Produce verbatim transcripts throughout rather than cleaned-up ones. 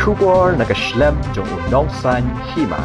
Khubor na ka shlem jong u Nongsaiñ Hima.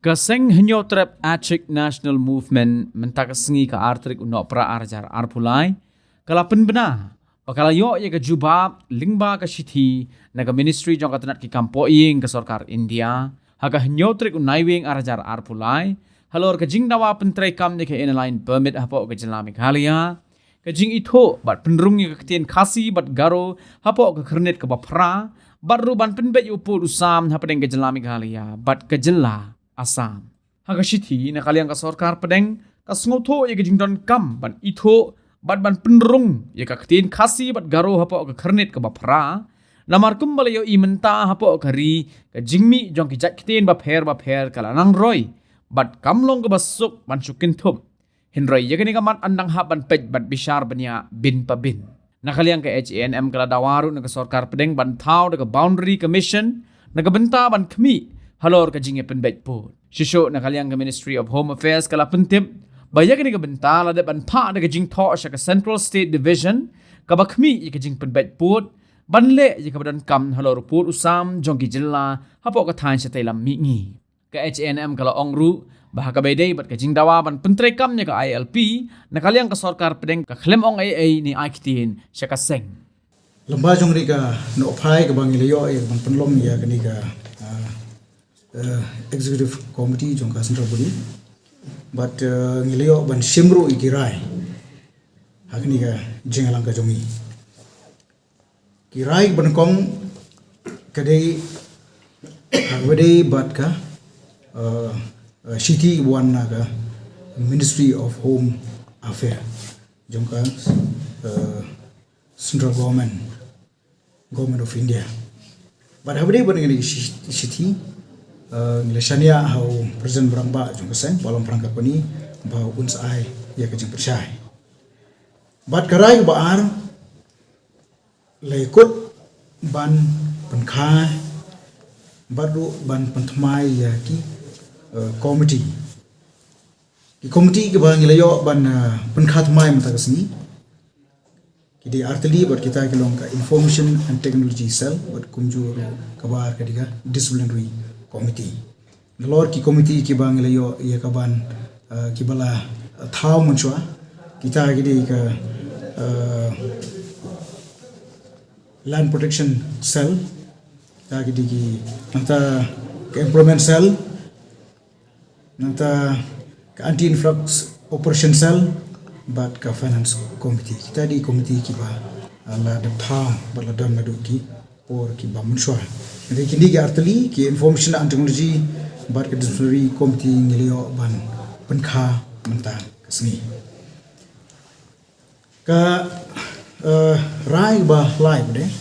Ka seng Hynñiewtrep Achik National Movement mynta ka sngi ka ar tarik u Nohprah ar hajar arphew lai ka la pynbna ba ka la ïoh ïa ka jubab lyngba ka shithi na ka Ministry jong ka tnat ki kam pohïing ka sorkar India ha ka hynñiew tarik u Naiwieng ar hajar arphew lai halor ka jingdawa pyntreikam ïa ka Inner Line Permit hapoh ka jylla Meghalaya, ka jingithuh bad pynrung ïa ka ktien Khasi bad Garo hapoh ka khyrnit kaba phra, bad ruh ban pynbeit ïa u pud u sam hapdeng ka jylla Meghalaya bad ka jylla Assam. Ha ka shithi na ka liang ka sorkar pdeng ka sngewthuh ïa ka jingdonkam ban ithuh bad ban pynrung ïa ka ktien Khasi bad Garo hapoh ka khyrnit kaba phra. Namar kumba la ïohi mynta hapoh ka ri, ka jingmih jong ki jait ktien bapher bapher ka la nang roi bad kam long kaba suk ban shu kynthup. Hynrei ïa kane ka mat yn dang hap ban peit bad bishar bniah bin pa bin. Na ka liang ka H A N M ka la dawa ruh na ka sorkar pdeng ban thaw da ka Boundary Commission na ka bynta ban khmih halor ka jingïapynbeit pud. Shisha na ka liang ka Ministry of Home Affairs ka la pyntip ba ïa kane ka bynta la dep ban phah da ka jingthoh sha ka Central State Division kaba khmih ïa ka jingpynbeit pud ban leh ïa kaba donkam halor u pud u sam jong ki jylla hapoh ka thaiñ shatei lam mihngi. Ka H A N M ka la ong ruh ba ha kaba ïadei bad ka jingdawa ban pyntreikam ïa ka I L P na ka liang ka sorkar pdeng ka khlem ong ei ei ne ai ktien sha ka seng. Lyngba jong kane ka Nohprah kaba ngi la ïoh ïa ka ban pynlong ïa kane ka, ah, eh, Executive Committee jong ka Central Body, bad, eh, ngi la ïoh ban shim ruh ïa ki rai ha kane ka jingïalang ka jong ngi. Ki rai ba nyngkong ka dei ha kaba ïadei bad ka, eh, eh, shithi wan na ka Ministry of Home Affairs jong ka, eh, Central Government, Government of India. Bad ha kaba ïadei bad kane ka shi-, shithi, eh, ngi la shaniah ha u President Rangbah jong ka seng, Bah Lamprang Karbani, ba un sa ai ïa ka jingpynshai. Bad ka rai kaba ar, la ïakut ban pynkha bad ruh ban pynthymmai ïa ki, eh, committee. Ki committee kiba ngi la ïoh ban, eh, pynkha thymmai mynta ka sngi ki dei artylli bad kita ki long ka Information and Technology Cell bad kumjuh ruh kaba ar ka dei ka Disciplinary Committee. Nalor ki committee kiba ngi la ïoh ïa ka ban, eh, kiba la thaw mynshuwa, kita ki dei ka, eh, Land Protection Cell, kita ki dei ki, nangta ka Employment Cell, nangta ka Anti Influx Operation Cell, bad ka Finance Committee. Kita dei committee kiba, eh, la dep thaw bad la don naduh ki por kiba mynshuwa. Hynrei kine ki artylli, ki Information and Technology bad ka Disciplinary Committee ngi la ïoh ban pynkha mynta ka sngi. Ka, eh, rai ba lai bad, eh,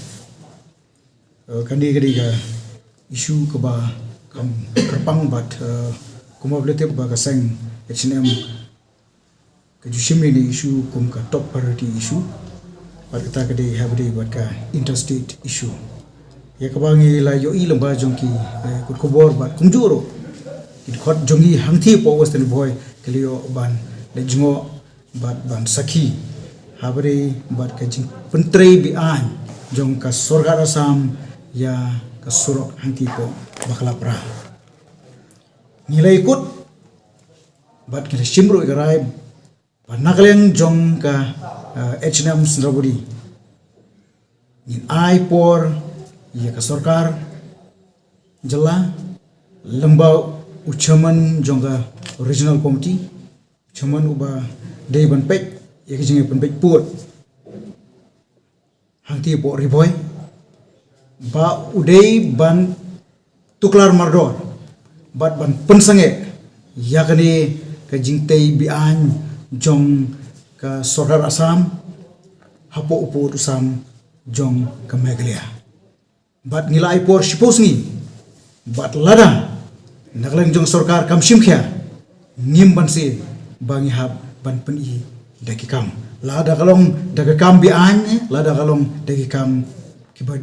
kane ka dei ka issue kaba kam kyrpang bad, eh, kumba phi la tip ba ka seng H A N M ka ju shim ïa kane ka issue kum ka top priority issue. Bad kata ka dei ha kaba ïadei bad ka interstate issue. Ïa kaba ngi la ïohi lyngba jong ki, eh, kot khubor bad kumjuh ruh ki dkhot jong ngi hangtei hapoh Western Ri Bhoi ki la ïoh ban leit jngoh bad ban sakhi ha kaba ïadei bad ka jingpyntrei beaiñ jong ka sorkar Assam ïa ka surok hangtei hapoh Bakla Pra. Ngi la ïakut bad ngi la shim ruh ïa ka rai ba na ka liang jong ka, eh, H A N M Central Body ngin ai por ïa ka sorkar jylla lyngba u chairman jong ka Regional Committee, u chairman uba dei ban peit ïa ka jingïapynbeit pud hangtei hapoh Ri Bhoi, ba u dei ban tuklar mardor bad ban pynsangeh ïa kane ka jingtei beaiñ jong ka sorkar Assam hapoh u pud u sam jong ka Meghalaya. Bad ngi la ai por shiphew sngi. Bad lada na ka liang jong sorkar kam shim khia, ngim banse ba ngi hap ban pyni da ki kam. Lada ka long da ka kam beaiñ, lada ka long da ki kam kiba,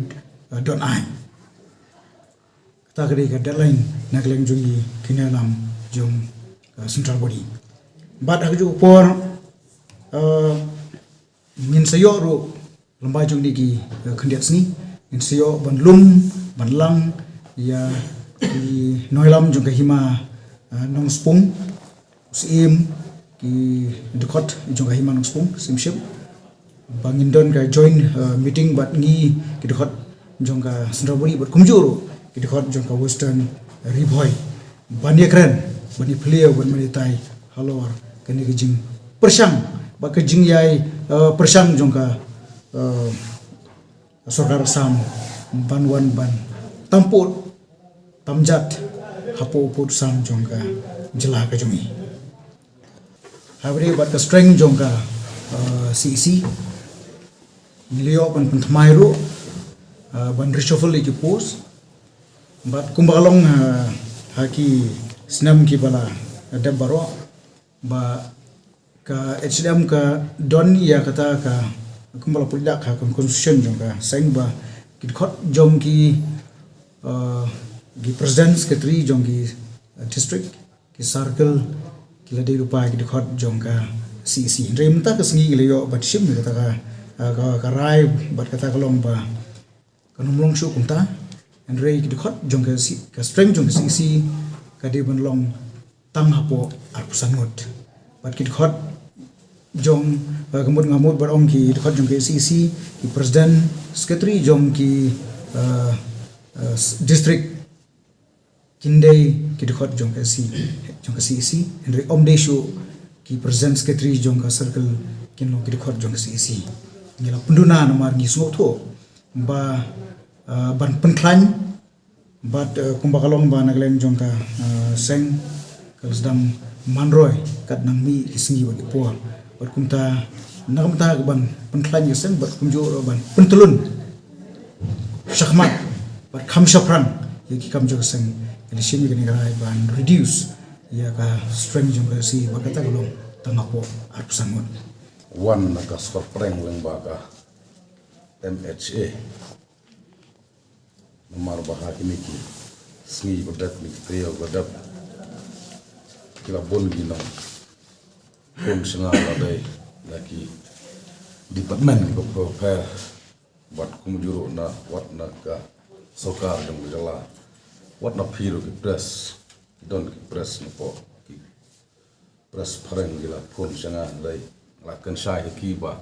eh, don aiñ. Kata ka dei ka deadline na ka liang jong ngi ki nongïalam jong, eh, Central Body. Bad ha kajuh ka por, eh, ngin sa ïoh ruh lyngba jong kine ki, eh, khyndiat sngi, ngin sa ïoh ban lum ban lang ïa ki nongïalam jong ka hima, ah, Nongspung, u Syiem ki dkhot jong ka hima Nongspung, Syiemship, ba ngin don ka joint, ah, meeting bad ngi ki dkhot jong ka Central Bory bad kumjuh ruh ki dkhot jong ka Western Ri Bhoi ban ïakren, ban ïaphylliew, ban ïatai halor kane ka jingpyrshang bad ka jingïai, ah, pyrshang jong ka, ah, sorkar Assam ban wan ban tam pud tam jat hapoh u pud Assam jong ka jylla ka jong ngi. Hapdeng bad ka strength jong ka, uh, C E C, ngi la ïoh ban pynthymmai ruh, uh, ban reshuffle ïa ki post. Bad kumba ka long, uh, ha ki snem kiba la dep baroh, ba ka H N M ka don ïa kata ka, kumba la pynlong ha ka constitution jong ka seng, ba ki dkhot jong ki, uh, ki president secretary jong ki, uh, district, ki circle, ki la dei lypa ki dkhot jong ka C E C. Hynrei mynta ka sngi ngi la ïoh ban shim ïa kata ka, uh, ka, ka rai bad kata ka long ba kan ym long shuh kumta. Hynrei ki dkhot jong ka C-, ka strength jong ka C E C ka dei ban long tang hapoh arphew san ngut. Bad ki dkhot jong, eh, ka mut nga mut ban ong ki dkhot jong ka C E C, ki president secretary jong ki, eh, eh, s-, district kin dei ki dkhot jong ka C-, jong ka C E C, hynrei ym dei shuh ki president secretary jong ka circle kin long ki dkhot jong ka C E C. Ngi la pynduna namar ngi sngewthuh ba, ah, ban pynkhlaiñ bad, ah, kumba ka long ba na ka liang jong ka, ah, seng ka la sdang man roi kat nang mih ki sngi bad ki por. Bad kumta, na ka bynta ka ban pynkhlaiñ ka seng bad kumjuh ruh ban pyntlun shakhmat bad kham shaphrang ïa ki kam jong ka seng, ngi la shim ïa kane ka rai ban reduce ïa ka strength jong ka C E C bad kata ka long tang hapoh arphew san ngut. Wan na ka sorkar pdeng lyngba ka M H A. Namar ba ha kine ki sngi ba dep, kine ki taïew ba dep, ki la bun ki nongpynshong la dei na ki department kiba pher, wat kumjuh ruh na, wat na ka sorkar jong ka jylla, wat na phi ruh ki press, ki don ki press napoh ki press phareng ki la pynshong la dei, la kynshai ha ki ba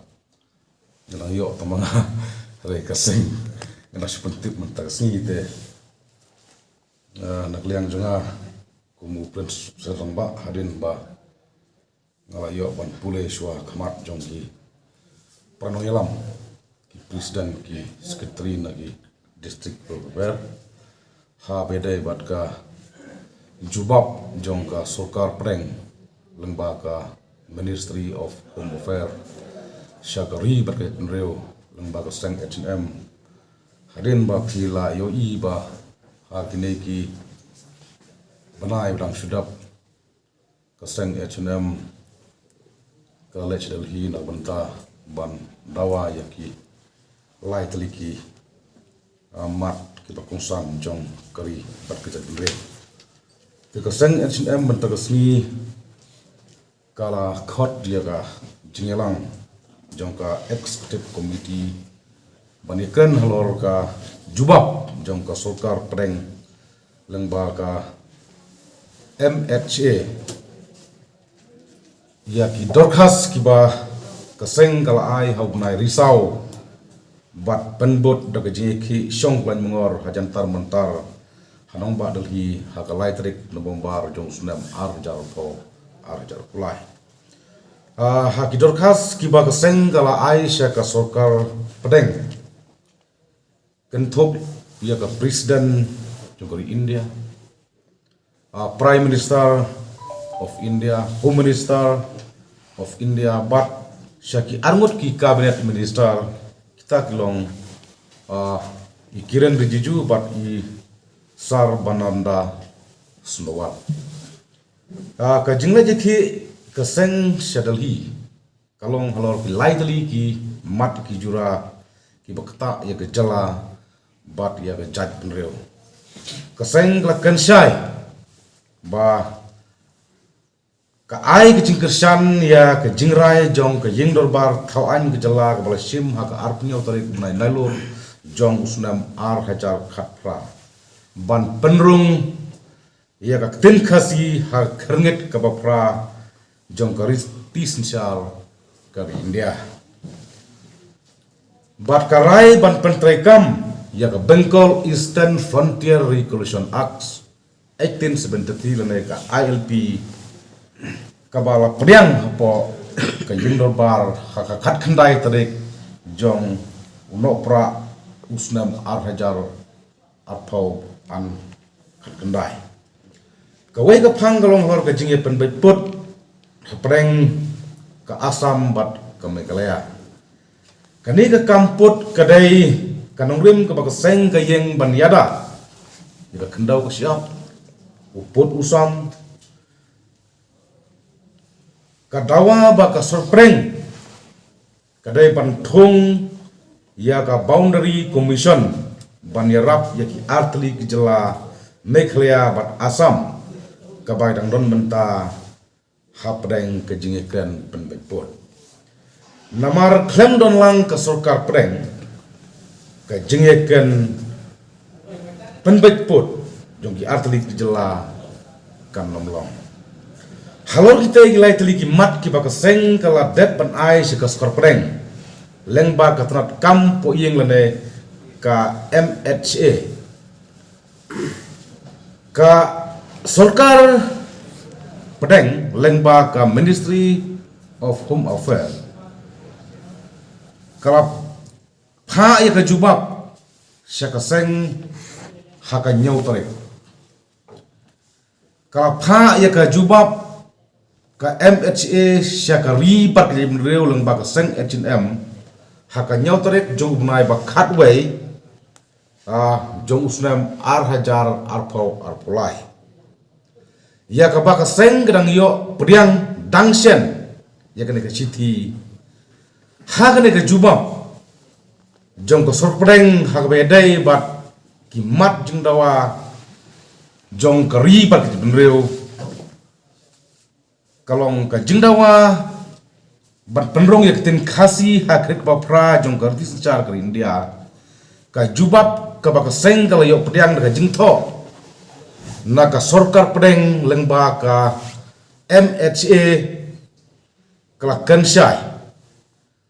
nga dang ïoh tang ma nga, hynrei ka seng nga dang shu pyntip mynta ka sngi te. Ah, na ka liang jong nga kum u Prince Sir Rangbah, hadien ba nga la ïoh ban pule shuwa khmat jong ki para nongïalam, ki president, ki secretary na ki district pher, ha ba ïadei bad ka jubab jong ka sorkar pdeng lyngba ka Ministry of Home Affairs sha ka ri bad ka jaitbynriew lyngba ka seng H N M. Hadien ba phi la ïohi ba ha kine ki bnai ba dang shu dep, ka seng H N M ka la leit sha Delhi na ka bynta ban dawa ïa ki lai tylli ki, ah, mat kiba kongsan jong ka ri bad ka jaitbynriew. Te ka seng H N M mynta ka sngi ka la khot ïa ka jingïalang jong ka executive committee ban ïakren halor ka jubab jong ka sorkar pdeng lyngba ka M H A ïa ki dorkhas kiba ka seng ka la ai ha u bnai Risaw bad pynbud da ka jingïakhih shong khlaiñ mongor ha Jantar Mantar ha nongbah Delhi ha ka lai tarik November jong u snem ar hajar arphew, ar hajar arphew lai. Ah, ha ki dorkhas kiba ka seng ka la ai sha ka sorkar pdeng, kynthup ïa ka President jong ka ri India, ah, Prime Minister of India, Home Minister of India, bad sha ki arngut ki Cabinet Minister, kita ki long, ah, i Kiren Rijiju bad i Sarbananda Sonowal. Ah, ka jingleit ïakhih ka seng sha Delhi ka long halor ki lai tylli ki mat ki jura kiba ktah ïa ka jylla bad ïa ka jaitbynriew. Ka seng ka la kynshai ba ka ai ka jingkyrshan ïa ka jingrai jong ka ïing dorbar thaw aiñ ka jylla kaba la shim ha ka arphew hynñiew tarik bnai Nailur jong u snem ar hajar khatphra ban pynrung ïa ka ktien Khasi ha ka khyrngit kaba phra jong ka riti synshar ka ri India. Bad ka rai ban pyntreikam ïa ka Bengal Eastern Frontier Regulation Act eighteen seventy-three lane ka I L P kaba la pdiang hapoh ka ïing dorbar ha ka khatkhyndai tarik jong u Nohprah u snem ar hajar arphew khatkhyndai. Kawei ka phang ka long halor ka jingïapynbeit pud hapdeng ka Assam bad ka Meghalaya. Kane ka kam pud ka dei ka nongrim kaba ka seng ka ïeng ban ïada ïa ka khyndew ka shyiap, u pud u sam. Ka dawa ba ka sorpdeng ka dei ban thung ïa ka Boundary Commission ban ïarap ïa ki artylli ki jylla Meghalaya bad Assam kaba dang don mynta hapdeng ka jingïakren pynbeit pud. Namar khlem don lang ka sorkar pdeng, ka jingïakren pynbeit pud jong ki artylli ki jylla kan ym long. Halor kita ki lai tylli ki mat kiba ka seng ka la dep ban ai sha ka sorkar pdeng lyngba ka tnat kam poh ïing lane ka M H A, ka sorkar pdeng lyngba ka Ministry of Home Affairs ka la phah ïa ka jubab sha ka seng ha ka hynñiew tarik. Ka la phah ïa ka jubab ka M H A sha ka ri bad ka jaitbynriew lyngba ka seng H and M ha ka hynñiew tarik jong u bnai ba khatwei, ah, jong u snem ar hajar arphew arphew lai. Ïa kaba ka seng ka dang ïoh pdiang dang shen ïa kane ka shithi ha kane ka jubab jong ka sorkar pdeng ha kaba ïadei bad ki mat jingdawa jong ka ri bad ka jaitbynriew. Ka long ka jingdawa ban pynrung ïa ka ktien Khasi ha ka khyrnit kaba phra jong ka riti synshar ka ri India. Ka jubab kaba ka seng ka la ïoh pdiang da ka jingthoh na ka sorkar pdeng lyngba ka M H A ka la kren shai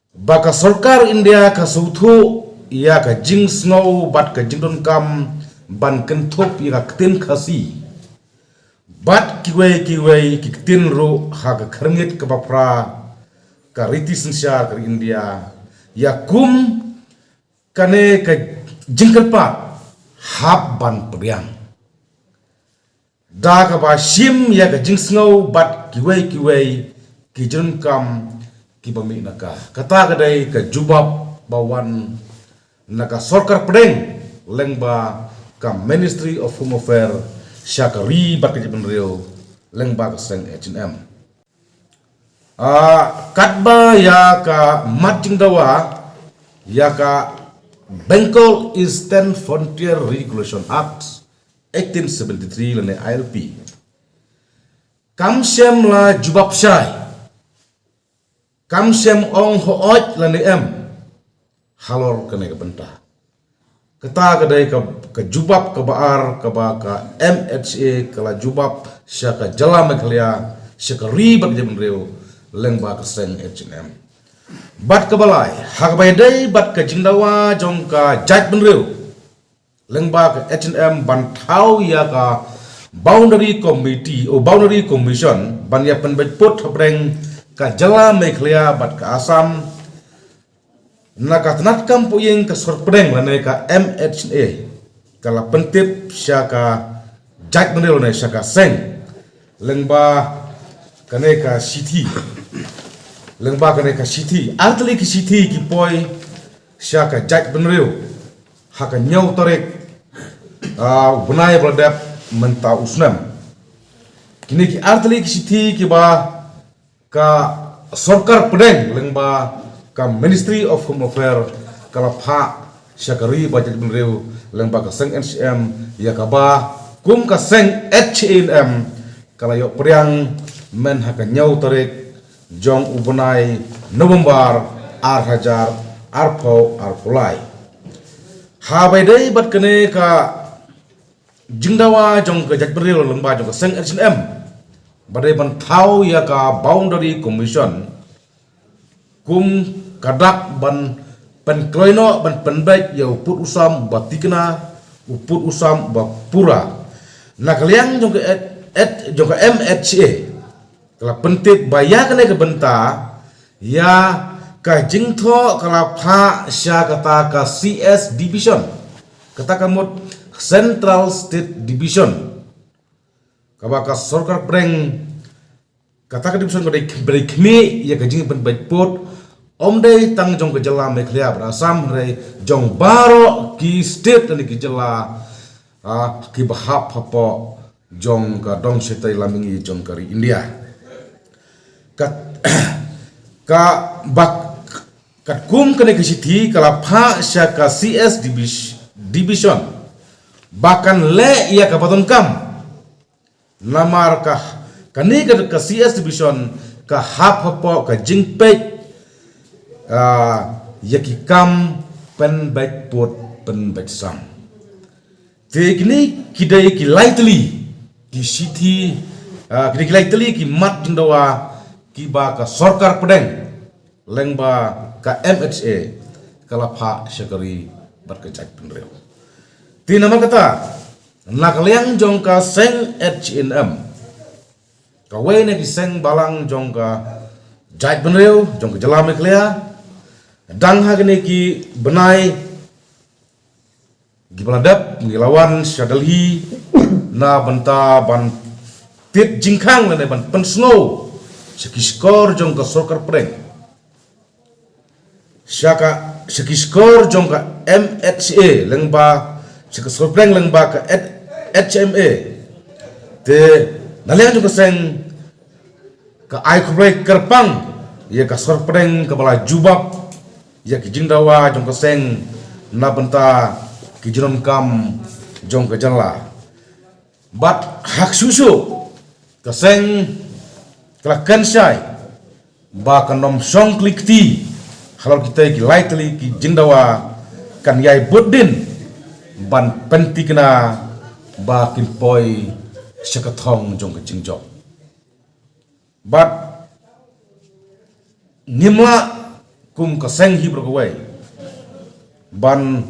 ba ka sorkar India ka sngewthuh ïa ka jingsngew bad ka jingdonkam ban kynthup ïa ka ktien Khasi bad kiwei kiwei ki ktien ruh ha ka khyrnit kaba phra ka riti synshar ka ri India, ïa kum kane ka jingkyrpad hap ban pdiang da kaba shim ïa ka jingsngew bad kiwei kiwei ki jingdonkam kiba mih na ka. Kata ka dei ka jubab ba wan na ka sorkar pdeng lyngba ka Ministry of Home Affairs sha ka ri bad ka jaitbynriew lyngba ka seng H and M. Ah, katba ïa ka mat jingdawa ïa ka Bengal Eastern Frontier Regulation Act eighteen seventy-three lane I L P, kam shym la jubab shai, kam shym ong hooid lane em halor kane ka bynta. Kata ka dei ka, ka jubab kaba ar kaba ka M H A ka la jubab sha ka jylla Meghalaya, sha ka ri bad ka jaitbynriew lyngba ka seng H and M. Bad kaba lai, ha kaba ïadei bad ka jingdawa jong ka jaitbynriew lyngba ka H and M ban thaw ïa ka Boundary Committee, oh, Boundary Commission ban ïa pynbeit pud hapdeng ka jylla Meghalaya bad ka Assam. Na ka tnat kam poh ïing ka sorkar pdeng lane ka M H A ka la pyntip sha ka jaitbynriew lane sha ka seng lyngba kane ka shithi, lyngba kane ka shithi. Artylli ki shithi ki poi sha ka jaitbynriew ha ka hynñiew tarik, ah, u bnai ba la dep mynta u snem. Kine ki artylli ki shithi kiba ka sorkar pdeng lyngba ka Ministry of Home Affairs ka la phah sha ka ri bad jaitbynriew lyngba ka seng H and M, ïa kaba kum ka seng H and M ka la ïoh pdiang mynta ha ka hynñiew tarik jong u bnai November ar hajar arphew arphew lai. Ha ba ïadei bad kane ka jingdawa jong ka jaitbynriew lyngba jong ka seng H N M ba dei ban thaw ïa ka Boundary Commission kum ka dak ban pynkloi noh ban pynbeit ïa u pud u sam uba thikna, u pud u sam uba pura. Na ka liang jong ka et, et, jong ka M H A, ka la pyntip ba ïa kane ka bynta ïa ka jingthoh ka la phah sha kata ka C S Division, kata ka mut Central State Division, kaba ka sorkar pdeng, kata ka division ba dei, ba dei khmih ïa ka jingpynbeit pud, ym dei tang jong ka jylla Meghalaya bad Assam, hynrei jong baroh ki state lane ki jylla, ah, kiba hap hapoh jong ka dong shatai lam mihngi jong ka ri India. Ka, ka bak, katkum kane ka shithi ka la phah sha ka C S Divis-, Division ba kan leh ïa kaba donkam. Namar ka, kane ka, ka C S Division ka hap hapoh ka jingpeit, ah, ïa ki kam pynbeit pud pynbeit sam. Te kine ki dei ki lai tylli ki shithi, ah, ki dei ki lai tylli ki mat jingdawa kiba ka sorkar pdeng lyngba ka M H A ka la phah sha ka ri bad ka jaitbynriew. Te namar kata, na ka liang jong ka seng H N M, kawei na ki seng balang jong ka jaitbynriew jong ka jylla Meghalaya, dang ha kine ki bnai kiba la dep ngi la wan sha Delhi na bynta ban tied jingkhang lane ban pynsngew sha ki shkor jong ka sorkar pdeng, sha ka, sha ki shkor jong ka M H A lyngba, sha ka sorkar pdeng lyngba ka H M A. Te na liang jong ka seng ka ai khublei kyrpang ïa ka sorkar pdeng kaba la jubab ïa ki jingdawa jong ka seng na bynta ki jingdonkam jong ka jylla. Bad ha ka shuh shuh ka seng ka la kynshai ba kan ym shong kli kti halor kita ki lai tylli ki jingdawa, kan ïai bud dien ban pynthikna ba kin poi sha ka thong jong ka jingjop. Bad ngim lah kum ka seng hi baroh kawei ban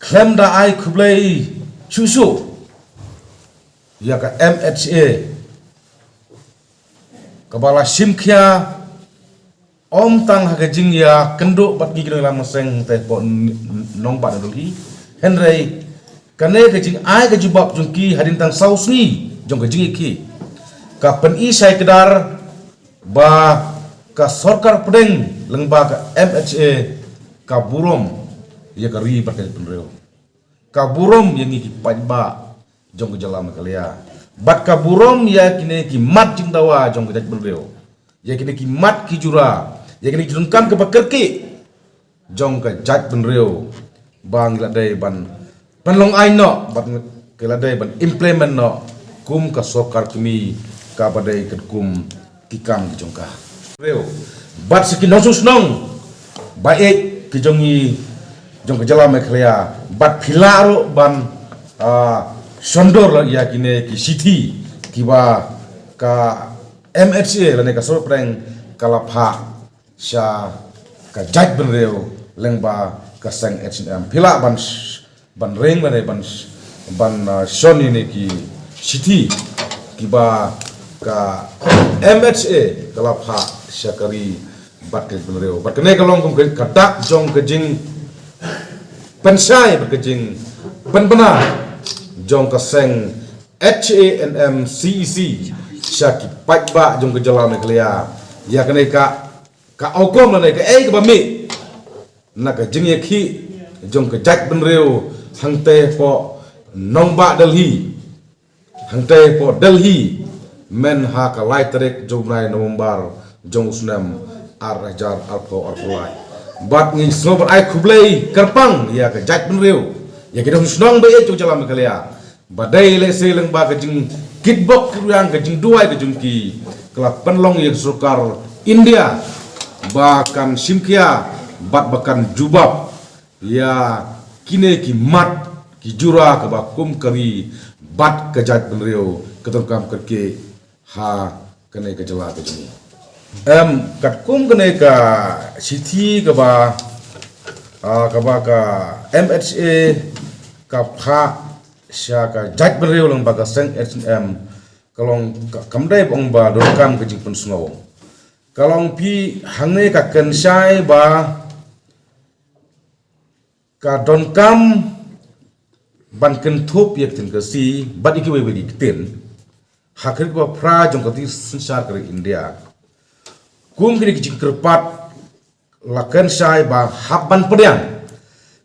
khlem da ai khublei shuh shuh ïa ka M H A kaba la shim khia ym tang ha ka jingïakynduh bad ngi ki nongïalam seng te hapoh n-, n-, nongbah New Delhi, hynrei kane ka jingai ka jubab jong ki hadien tang saw sngi jong ka jingïakhih ka pyni shai kdar ba ka sorkar pdeng lyngba ka M H A ka burom ïa ka ri bad ka jaitbynriew, ka burom ïa ngi ki paidbah jong ka jylla Meghalaya, bad ka burom ïa kine ki mat jingdawa jong ka jaitbynriew, ïa kine ki mat ki jura, ïa kine ki jingdonkam kaba kyrkieh jong ka jaitbynriew ba ngi la dei ban pynlong aiñ noh bad ngi la dei ban implement noh kum ka sorkar kmie kaba dei katkum ki kam ki jong ka. Bad sa ki nongshong shnong ba ïeit ki jong ngi jong ka jylla Meghalaya, bad phi lah ruh ban, ah, shon dur ïa kine ki shithi kiba ka M H A lane ka sorkar pdeng ka la phah sha ka jaitbynriew lyngba ka seng H N M. Phi lah ban sh-, ban ring lane ban sh-, ban, ah, shon ïa kine ki shithi kiba ka M H A ka la phah sha ka ri bad ka jaitbynriew. Bad kane ka long kum ka dak jong ka jingpynshai bad ka jingpynbna jong ka seng H A N M C E C sha ki paidbah jong ka jylla Meghalaya. Ïa kane ka ka hukum lane kaei kaba mih na ka jingïakhih jong ka jaitbynriew hangtei hapoh nongbah Delhi, hangtei hapoh Delhi, myn ha ka lai tarik jong u bnai November jong u snem ar hajar arphew arphew lai. Bad ngi sngewbha ban ai khublei kyrpang ïa ka jaitbynriew, ïa ki nongshong shnong ba ïeit jong ka jylla Meghalaya, ba dei lehse lyngba ka jingkitbok kitrwiang, ka jingduwai ka jong ki, ka la pynlong ïa ka sorkar India ba kan shim khia bad ba kan jubab ïa kine ki mat ki jura kaba kum ka ri bad ka jaitbynriew ka donkam kyrkieh ha kane ka jylla ka jong ngi. Em, katkum kane ka shithi kaba, ah, kaba ka M H A ka phah sha ka jaitbynriew lyngba ka seng H and M, ka long ka, kam dei ba ong ba donkam ka jingpynsngew. Ka long phi hangne ka kynshai ba ka donkam ban kynthup ïa ka ktien Khasi bad ïa kiwei kiwei ki ktien ha ka ri kaba phra jong ka ri synshar ka ri India. Kum kine ki jingkyrpad la kynshai ba hap ban pdiang.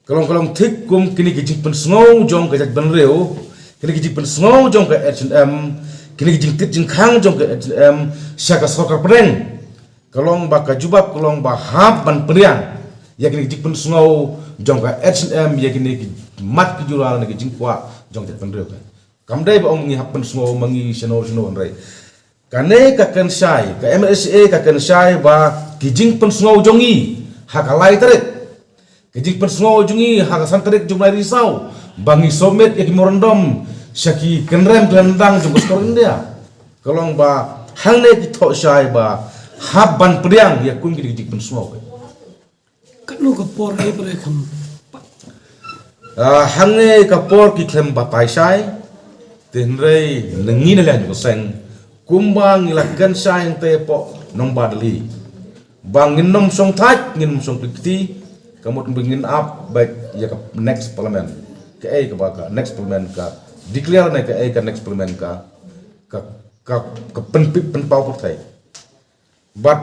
Ka long, ka long thik kum kine ki jingpynsngew jong ka jaitbynriew, kine ki jingpynsngew jong ka H and M, kine ki jingtit jingkhang jong ka H and M sha ka sorkar pdeng. Ka long ba ka jubab ka long ba hap ban pdiang ïa kine ki jingpynsngew jong ka H and M ïa kine ki mat ki jura ne ki jingkwah jong ka jaitbynriew. Kam dei ba ong ngi hap pynsngew ma ngi shano shano, hynrei kane ka kynshai, ka M H A ka kynshai ba ki jingpynsngew jong ngi ha ka lai tarik, ki jingpynsngew jong ngi ha ka san tarik jong u bnai Risaw, ba ngi submit ïa ki memorandum sha ki kynrem kynrendang jong ka sorkar India. Ka long ba hangne ki thoh shai ba hap ban pdiang ïa kum kine ki jingpynsngew. Katno ka por eh ba dei kham pat? Ah, hangne ka por ki khlem batai shai. Te hynrei na ngi na liang jong ka seng, kumba ngi la kynshai hangtei hapoh nongbah Delhi, ba ngin nym shong thait, ngin nym shong kti, ka mut ba ngin ap beit ïa ka next parliament. Kaei kaba ka next parliament ka declare ne kaei ka next parliament ka, ka, ka, ka pynpaw pyrthei. Bad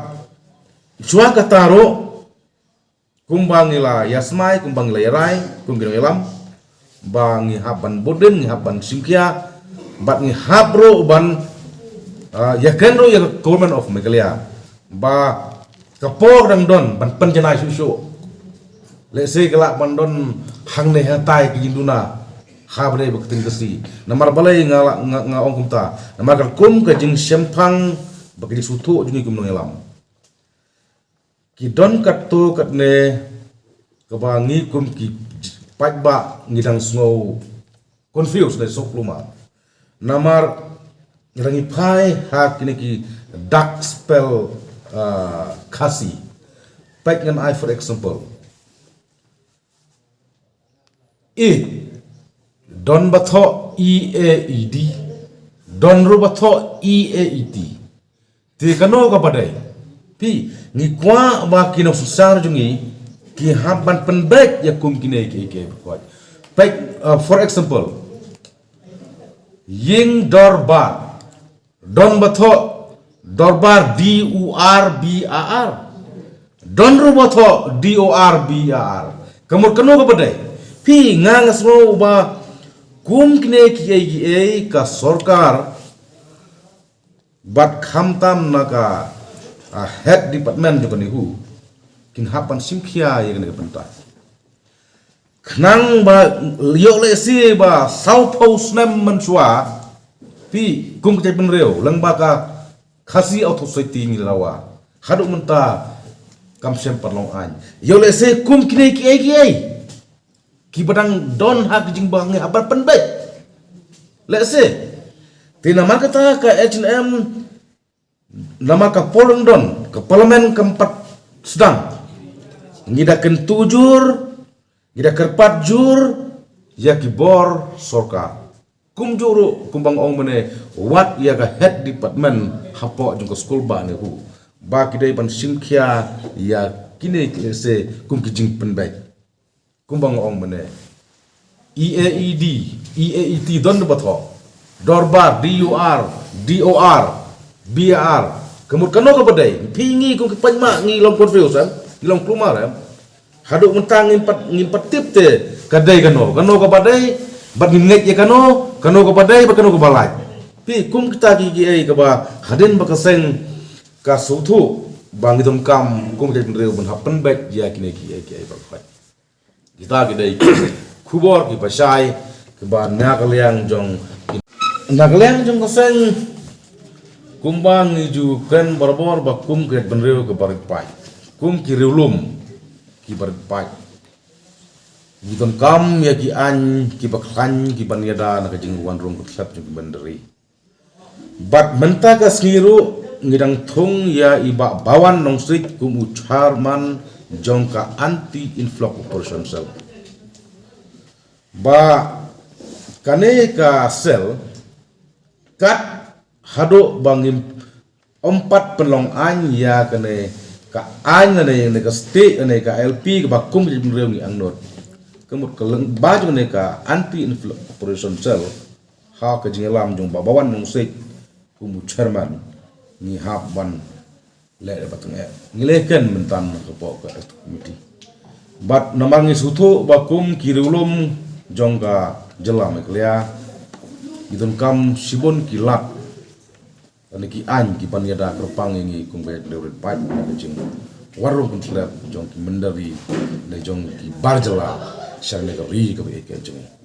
shuwa kata ruh, kumba ngi la ïa smai, kumba ngi la ïa rai kum ki nongïalam, ba ngi hap ban bud dien, ngi hap ban shim khia, bad ngi hap ruh ban, ah, ïakren ruh ïa ka Government of Meghalaya ba ka por dang don ban pynjanai shuh shuh. Lehse ka lah ban don hangne hatai ki jingduna ha ba dei ba ka ktien Khasi. Namar balei nga la, nga, nga ong kumta? Namar ka kum ka jingshemphang bad ka jingsngewthuh jong ngi kum nongïalam, ki don katto katne kaba ngi kum ki paidbah ngi dang sngew confuse ne sngewkhlum. Namar ngi dang ïa phai ha kine ki dark spell, ah, Khasi. Peit ngan ai for example. E, don ba thoh E A E D, don ruh ba thoh E A E T. Te kano kaba dei? Phi, ngi kwah ba ki nongsynshar jong ngi ki hap ban pynbeit ïa kum kine kiei kiei baroh. Peit, uh, for example, ïing dorbar. Don ba thoh dorbar, D O R B A R. Don ruh ba thoh D O R B A R. Ka mut kano kaba dei? Phi, nga nga sngew ba kum kine kiei kiei ka sorkar bad khamtam na ka, ah, head department jong ka NEHU kin hap ban shim khia ïa kane ka bynta. Khnang ba ïoh lehse ba sawphew snem mynshuwa, phi, kum ka jaitbynriew lyngba ka Khasi Authors' Society ngi la dawa. Haduh mynta kam shym pat long aiñ. Ïoh lehse kum kine kiei kiei kiba dang don ha ka jingbah ngi hap ban pynbeit. Lehse te namar kata ka H and M, namar ka por dang don, ka parliament kam pat sdang, ngi da kyntu jur, ngi da kyrpad jur ïa ki bor sorkar. Kumjuh ruh kumba nga ong mynne, wat ïa ka head department hapoh jong ka skul bah NEHU ba ki dei ban shim khia ïa kine ki, lehse kum ki jingpynbeit. Kumba nga ong mynne, E A E D, E A E T, don ba thoh. Dorbar, D U R, D O R, B A R. Ka mut kano kaba dei? Phi, ngi kum ki paidbah ngi long confuse, em? Ngi long khlumar, em? Haduh mynta ngim pat, ngim pat tip te ka dei kano, kano kaba dei bad ngim ngeit ïa kano, kano kaba dei bad kano kaba lait. Phi, kum kita ki, kiei kaba hadien ba ka seng ka sngewthuh ba ngi donkam kum ka jaitbynriew ban hap pynbeit ïa kine kiei kiei baroh. Kita ki dei ki khubor kiba shai kiba na ka liang jong, na ka liang jong ka seng. Kumba ngi ju kren barabor ba kum ka jaitbynriew kaba rit paid, kum ki riewlum kiba rit paid, Ngi donkam ïa ki aiñ kiba khlaiñ kiban ïada na ka jingwan rung kyrtep jong ki mynder ri. Bad mynta ka sngi ruh ngi dang thung ïa i Bah Bawan Nongsiej kum u chairman jong ka Anti Influx Operation Cell. Ba kane ka cell, kat haduh ba ngim ym pat pynlong aiñ ïa kane ka aiñ lane, lane ka state lane ka I L P kaba kum ka jaitbynriew ngi angnud, ka mut ka lyngba jong kane ka Anti Influx Operation Cell, ha ka jingïalam jong Bah Bawan Nongsiej kum u chairman, ngi hap ban leh da ba tyngeh. Ngi leh ken mynta na ka pok ka committee. Bad namar ngi sngewthuh ba kum ki riewlum jong ka jylla Meghalaya, ngi donkam shibun ki lad lane ki aiñ kiban ïada kyrpang ïa ngi kum ka jaitbynriew rit paid na ka jingwan rung kyrtep jong ki mynder ri, ne jong ki bar jylla sha kane ka ri kaba ïeit ka jong ngi.